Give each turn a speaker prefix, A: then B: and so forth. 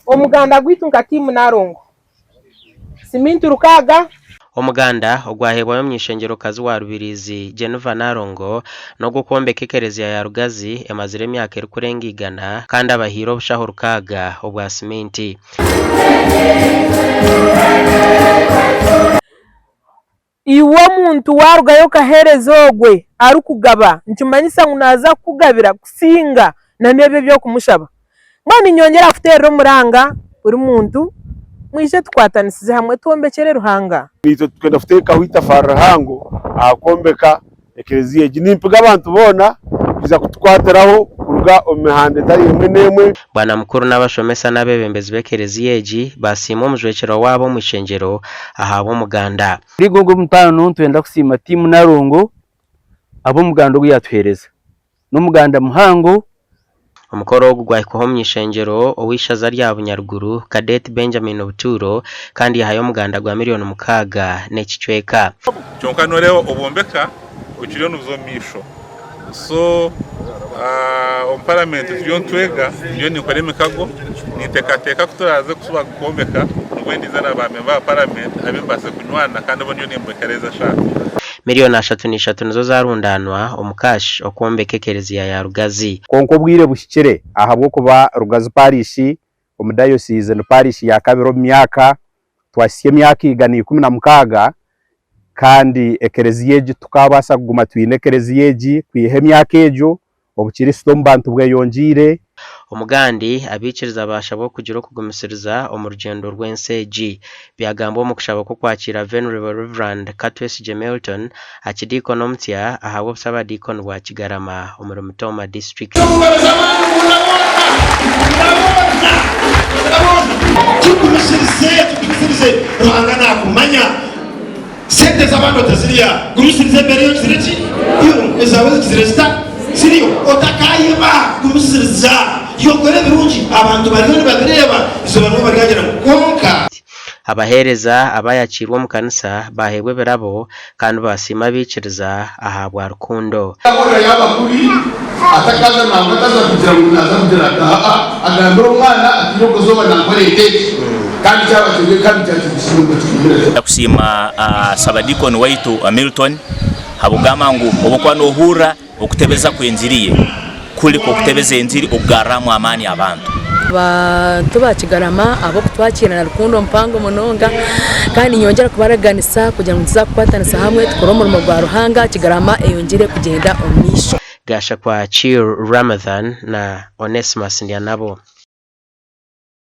A: Omuganda gwaitu nka tiimu Nalongo, siminti rukaaga.
B: Omuganda ogwaheebwayo omuny'eishengyerokazi wa Rubirizi, Geneva Nalongo, n'ogw'okwombeka ekereziya ya Rugazi emazire emyaka erikurenga igana kandi abahaire obushaho rukaaga obwa siminti.
A: Iwe omuntu waarugayo okaheereza ogwe arikugaba, nikimanyisa ngu naaza kukugabira kusinga n'ebyo ebi orikumushaba. Mbwenu niinyongyera kuteerera omuranga buri muntu, mwije tukwatanisize hamwe twombekyere Ruhanga.
C: Naitwe turikwenda kuteekaho eitafaari rihango aha kwombeka ekereziya egi. Nimpiga abantu boona kwija kutukwatiraho kuruga omu mihanda etari emwe n'emwe.
B: Bwanamukuru n'abashomesa n'abeebembezi b'ekereziya egi baasiima omujwekyerwa waabo omu ishengyero ahabw'omuganda.
D: Omurigo ogu omutaano nitwenda kusiima tiimu Nalongo ahabw'omuganda ogu yaatuheereza. N'omuganda muhango.
B: Omukoro ogu gwahikwaho omuny'ishengyero ow'eishaza rya Bunyaruguru, Cadet Benjamin Buturo kandi yahayo omuganda gwa miriyoni mukaaga n'ekicweka.
E: Kyonka noreeba obwombeka okiriyo nibuza omu maisho so omu paramenti turiyo nitwega ndiyo ninkora emikago nintekateka kuturaze kuba kwombeka nibwo ndiza na ba memba ba paramenti abu mbaase kunywana kandi bo ndiyo nimbekereza ezi eshaaha.
B: Miriyoni 33 nizo zarundanwa omu cash okwombeka ekereziya ya Rugazi.
F: Kwonka obwire buhikire ahabw'okuba Rugazi Parish omu Diocese ni Parish ya kabiri omu myaka, twahitsya emyaka 116 kandi ekereziya egi tukabaasa kuguma twine ekereziya egi kwiha emyaka egyo, obukiristo omu bantu bweyongyeire.
B: Omugandi, abaikiriza baashabwa okugira okugumisiriza omu rugyendo rw'ensi egi. Byagambwa omu kushaba kw'okwakiira Venerable Rev. Katwesigye Milton, Akidiikoni omutsya ahabw'obusabadiikoni bwa Kigarama omuri Mitooma District.
G: Tugumisirize, tugumisirize, Ruhanga nakumanya. Sente z'abandi otazirya. Gumisiriza embeera ei okizire ki? Ezaawe zikizire zita? Ziriyo. Otakaayeba. Gumisiriza. Yokora ebirungi, abantu bariyo nibabireeba, eizooba rimwe baryagira ngu kwonka.
B: Abaheereza abaayakiirwe omu kanisa baaheebwa ebirabo kandi baasiima abaikiriza ahabwa rukundo.
G: Yahurira yaaba kubi, atakaaza nangwa ataza kugira ngu naaza kugira ati, Aa, agambire omwana ati, Irooka izooba nankora ente egi, kandi kyaba kiri kandi kyaba kiri kirungi bakikugira ki?
H: Kusiima Sabadikoni waitu Milton habw'okugamba ngu obu okuba nohurra Okutebeza kw'engiri ye kuri nk'okutebeza engiri okugarramu amaani abantu.
I: Abantu ba Kigarama ahabw'okutwakiira na rukundo mpango munonga kandi ninyongyera kubaraganisa kugira ngu nituza kukwatanisa hamwe tukore omurimo gwa Ruhanga Kigarama eyongyere kugyenda omu maisho.
B: Gashakwa Chill Ramadhan na Onesmus Ndyanabo.